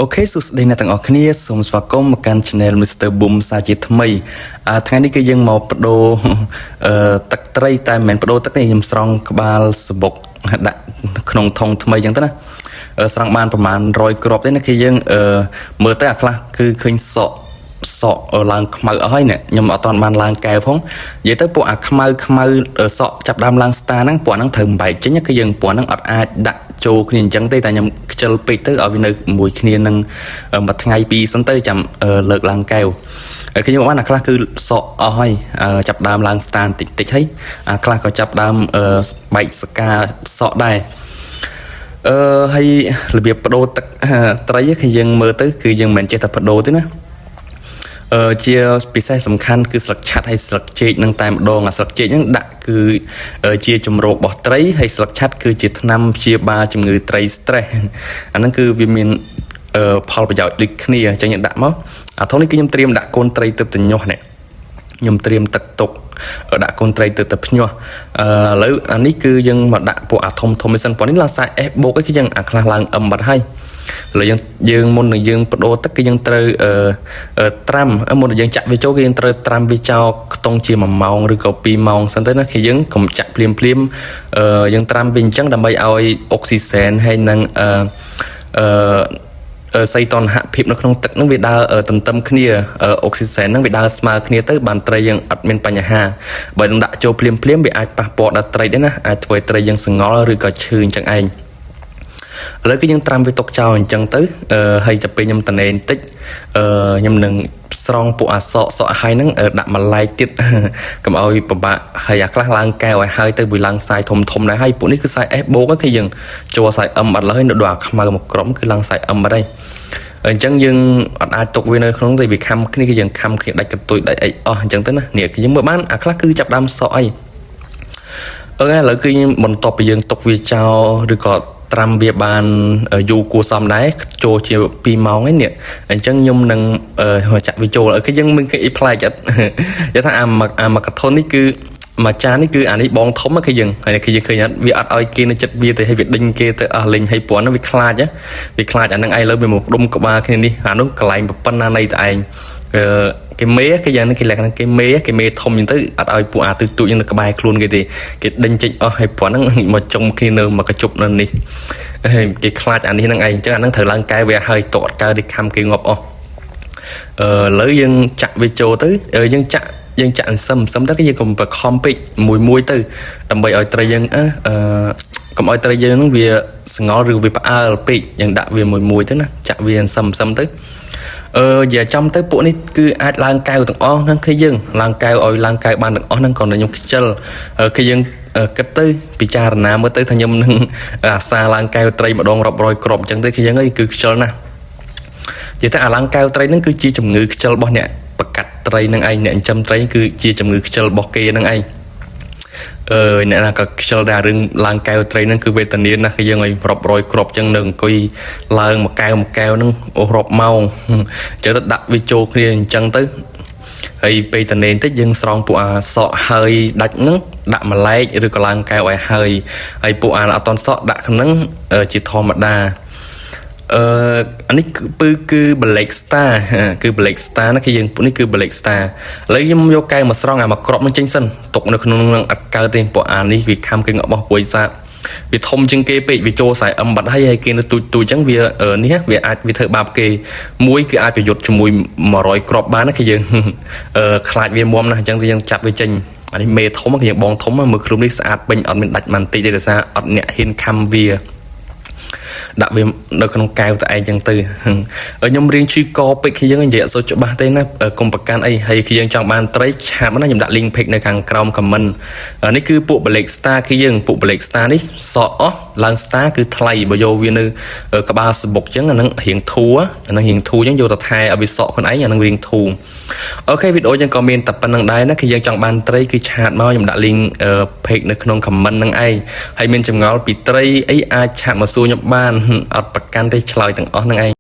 OK សួស្តីអ្នកទាំងអស់គ្នាសូមស្វាគមន៍មកកាន់ Channel Mr. Boom សាជាថ្មីអឺថ្ងៃនេះគឺយើងមកបដូរអឺទឹកត្រីតែមិនមែនបដូរទឹកទេខ្ញុំស្រង់ក្បាលសបុកដាក់ក្នុងធុងថ្មីអញ្ចឹងទៅណាអឺស្រង់បានប្រហែល100គ្រាប់ទេណាគឺយើងអឺមើលទៅអាខ្លះគឺឃើញសក់សក់ឡើងខ្មៅអស់ហើយនេះខ្ញុំអត់ទាន់បានឡើងកែវផងនិយាយទៅពួកអាខ្មៅខ្មៅសក់ចាប់ដើមឡើង star ហ្នឹងពួកហ្នឹងត្រូវបំបែកចេញគឺយើងពួកហ្នឹងអត់អាចដាក់ចូលគ្នាអញ្ចឹងទេតែខ្ញុំខ្ជិលពេកទៅឲ្យវានៅមួយគ្នានឹងមួយថ្ងៃពីរសិនទៅចាំលើកឡើងកែវហើយខ្ញុំបានអាខ្លះគឺសក់អស់ហើយចាប់ដើមឡើង star តិចតិចហើយអាខ្លះក៏ចាប់ដើមបែកសកាសក់ដែរអឺហើយរបៀបបដូរទឹកត្រីគឺយើងមើលទៅគឺយើងមិនមែនចេះតែបដូរទេណាអឺជាពិសេសសំខាន់គឺស្លឹកឆាត់ហើយស្លឹកចេកនឹងតែម្ដងអាស្លឹកចេកហ្នឹងដាក់គឺជាជំរករបស់ត្រីហើយស្លឹកឆាត់គឺជាថ្នាំព្យាបាលជំងឺត្រី stress អាហ្នឹងគឺវាមានអឺផលប្រយោជន៍ដូចគ្នាអញ្ចឹងយើងដាក់មកអាធុងនេះគឺខ្ញុំត្រៀមដាក់កូនត្រីទៅទៅញាស់នេះខ្ញុំត្រៀមទឹកទុកដាក់កូនត្រីទៅទៅភ្ញាស់អឺឥឡូវអានេះគឺយើងមកដាក់ពួកអាធំធំនេះសិនពួកនេះឡើងខ្សែ S បូកគឺយើងអាខ្លះឡើង M បាត់ហើយឥឡូវយើងយើងមុននឹងយើងបដូរទឹកគឺយើងត្រូវអឺត្រាំមុននឹងយើងចាក់វាចូលគឺយើងត្រូវត្រាំវាចោលខ្ទង់ជា1ម៉ោងឬក៏2ម៉ោងសិនទៅណាគឺយើងកុំចាក់ភ្លាមភ្លាមអឺយើងត្រាំវាអញ្ចឹងដើម្បីឲ្យអុកស៊ីសែនហើយនឹងអឺអឺសីតុណ្ហភាពនៅក្នុងទឹកហ្នឹងវាដើរទន្ទឹមគ្នាអុកស៊ីសែនហ្នឹងវាដើរស្មើគ្នាទៅបានត្រីយើងអត់មានបញ្ហាបើនឹងដាក់ចូលភ្លាមភ្លាមវាអាចប៉ះពាល់ដល់ត្រីដែរណាអាចធ្វើឲ្យត្រីយើងសងល់ឬក៏ឈឺអញ្ចឹងឯងឥឡូវគឺយើងត្រាំវាទុកចោលអញ្ចឹងទៅអឺហើយចាប់ពេលខ្ញុំតនេបន្តិចអឺខ្ញុំនឹងស្រង់ពួកអាសក់សក់ហើយហ្នឹងដាក់មួយឡែកទៀតកុំឲ្យពិបាកហើយអាខ្លះឡើងកែវឲ្យហើយទៅវាឡើងសាយធំធំដែរហើយពួកនេះគឺសាយ S បូកគឺយើងចូលសាយ M បាត់ឡើយនៅដល់អាខ្មៅមកក្រុមគឺឡើងសាយ M បាត់ហើយអញ្ចឹងយើងអត់អាចទុកវានៅក្នុងទេវាខំគ្នាគឺយើងខំគ្នាដាច់កន្ទុយដាច់អីអស់អញ្ចឹងទៅណានេះគឺយើងមើលបានអាខ្លះគឺចាប់ដើមសក់អីអឺឥឡូវគឺបន្ទាប់ពីយើងទុកវាចោលឬក៏ត្រាំវាបានយូរគួរសមដែរចូលជា2ម៉ោងឯនេះអញ្ចឹងខ្ញុំនឹងចាក់វាចូលគឺយើងមានគេអីប្លែកអត់និយាយថាអាអាមកកធននេះគឺមួយចាននេះគឺអានេះបងធំគឺយើងហើយគឺយើងឃើញអត់វាអត់ឲ្យគេនៅចិត្តវាទៅឲ្យវាដេញគេទៅអស់លេងហើយព្រោះហ្នឹងវាខ្លាចវាខ្លាចអាហ្នឹងឯងលើវាមកផ្ដុំក្បាលគ្នានេះអានោះកន្លែងប៉ុណ្ណានៃតឯងអឺគេមេគេយ៉ាងនេះគេលក្ខណៈគេមេគេមេធំអញ្ចឹងទៅអត់ឲ្យពួកអាទូទូយ៉ាងនៅក្បែរខ្លួនគេទេគេដេញចេញអស់ហើយព្រោះហ្នឹងមកចុំគ្នានៅមកកជប់នៅនេះហើយគេខ្លាចអានេះហ្នឹងឯងអញ្ចឹងអាហ្នឹងត្រូវឡើងកែវាឲ្យតអត់កើតទេខំគេងាប់អស់អឺឥឡូវយើងចាក់វាចូលទៅយើងចាក់យើងចាក់អន្សឹមអន្សឹមទៅគឺយើងកុំបខំពេកមួយមួយទៅដើម្បីឲ្យត្រីយើងអឺកុំឲ្យត្រីយើងហ្នឹងវាសងល់ឬវាផ្អើលពេកយើងដាក់វាមួយមួយទៅណាចាក់វាអន្សឹមអន្សឹមទៅអឺនិយាយចំទៅពួកនេះគឺអាចឡើងកែវទាំងអស់ហ្នឹងគ្នាយើងឡើងកែវឲ្យឡើងកែវបានទាំងអស់ហ្នឹងគ្រាន់តែខ្ញុំខ្ជិលគឺយើងគិតទៅពិចារណាមើលទៅថាខ្ញុំនឹងអាសាឡើងកែវត្រីម្ដងរាប់រយគ្រាប់អញ្ចឹងទៅគឺយើងអីគឺខ្ជិលណាស់និយាយទៅអាឡើងកែវត្រីហ្នឹងគឺជាជំងឺខ្ជិលរបស់អ្នកបកាត់ត្រីនឹងឯងអ្នកចិញ្ចឹមត្រីគឺជាជំងឺខ្ជិលរបស់គេនឹងឯងអឺអ្នកណាក៏ខ្ជិលដែររឿងឡើងកែវត្រីហ្នឹងគឺវេទនាណាស់គឺយើងឲ្យរាប់រយគ្រាប់ចឹងនៅអង្គុយឡើងមួយកែវមួយកែវហ្នឹងអូរាប់ម៉ោងអញ្ចឹងទៅដាក់វាចូលគ្នាអញ្ចឹងទៅហើយពេលតនេបន្តិចយើងស្រង់ពួកអាសក់ហើយដាច់ហ្នឹងដាក់ម្លែកឬក៏ឡើងកែវឲ្យហើយហើយពួកអាអត់តន់សក់ដាក់ក្នុងជាធម្មតាអឺអានេះគឺពឺគឺ Black Star គឺ Black Star ណាគឺយើងពួកនេះគឺ Black Star ឥឡូវខ្ញុំយកកែវមកស្រង់អាមកក្របនឹងចេញសិនទុកនៅក្នុងនឹងអត់កើតទេពួកអានេះវាខំគេងាប់បោះពួយសាវាធំជាងគេពេកវាចូលខ្សែ M បាត់ហើយហើយគេនៅទូចទូចអញ្ចឹងវានេះវាអាចវាធ្វើបាបគេមួយគឺអាចប្រយុទ្ធជាមួយ100គ្រាប់បានណាគឺយើងខ្លាចវាមុំណាស់អញ្ចឹងគឺយើងចាប់វាចេញអានេះមេធំគឺយើងបងធំមើលខ្លួននេះស្អាតពេញអត់មានដាច់មិនតិចទេដោយសារអត់អ្នកហ៊ានខំវាដាក់វានៅក្នុងកែវតែឯងចឹងទៅខ្ញុំរៀងឈឺកពេកគឺយើងនិយាយអត់សូវច្បាស់ទេណាកុំប្រកាន់អីហើយគឺយើងចង់បានត្រីchat ណាខ្ញុំដាក់ link page នៅខាងក្រោម comment នេះគឺពួក Black Star គឺយើងពួក Black Star នេះសក់អស់ឡើង Star គឺថ្លៃបើយកវានៅក្បាលសបុកចឹងអាហ្នឹងរៀងធូរអាហ្នឹងរៀងធូរចឹងយកទៅថែឲ្យវាសក់ខ្លួនឯងអាហ្នឹងរៀងធូរ OK វីដេអូយើងក៏មានតែប៉ុណ្្នឹងដែរណាគឺយើងចង់បានត្រីគឺ chat មកខ្ញុំដាក់ link page នៅក្នុង comment ហ្នឹងឯងហើយមានចម្ងល់ពីត្រីអីអាច chat មកសួរខ្ញុំបានអត់ប្រកាន់ទេឆ្លើយទាំងអស់ហ្នឹងឯង។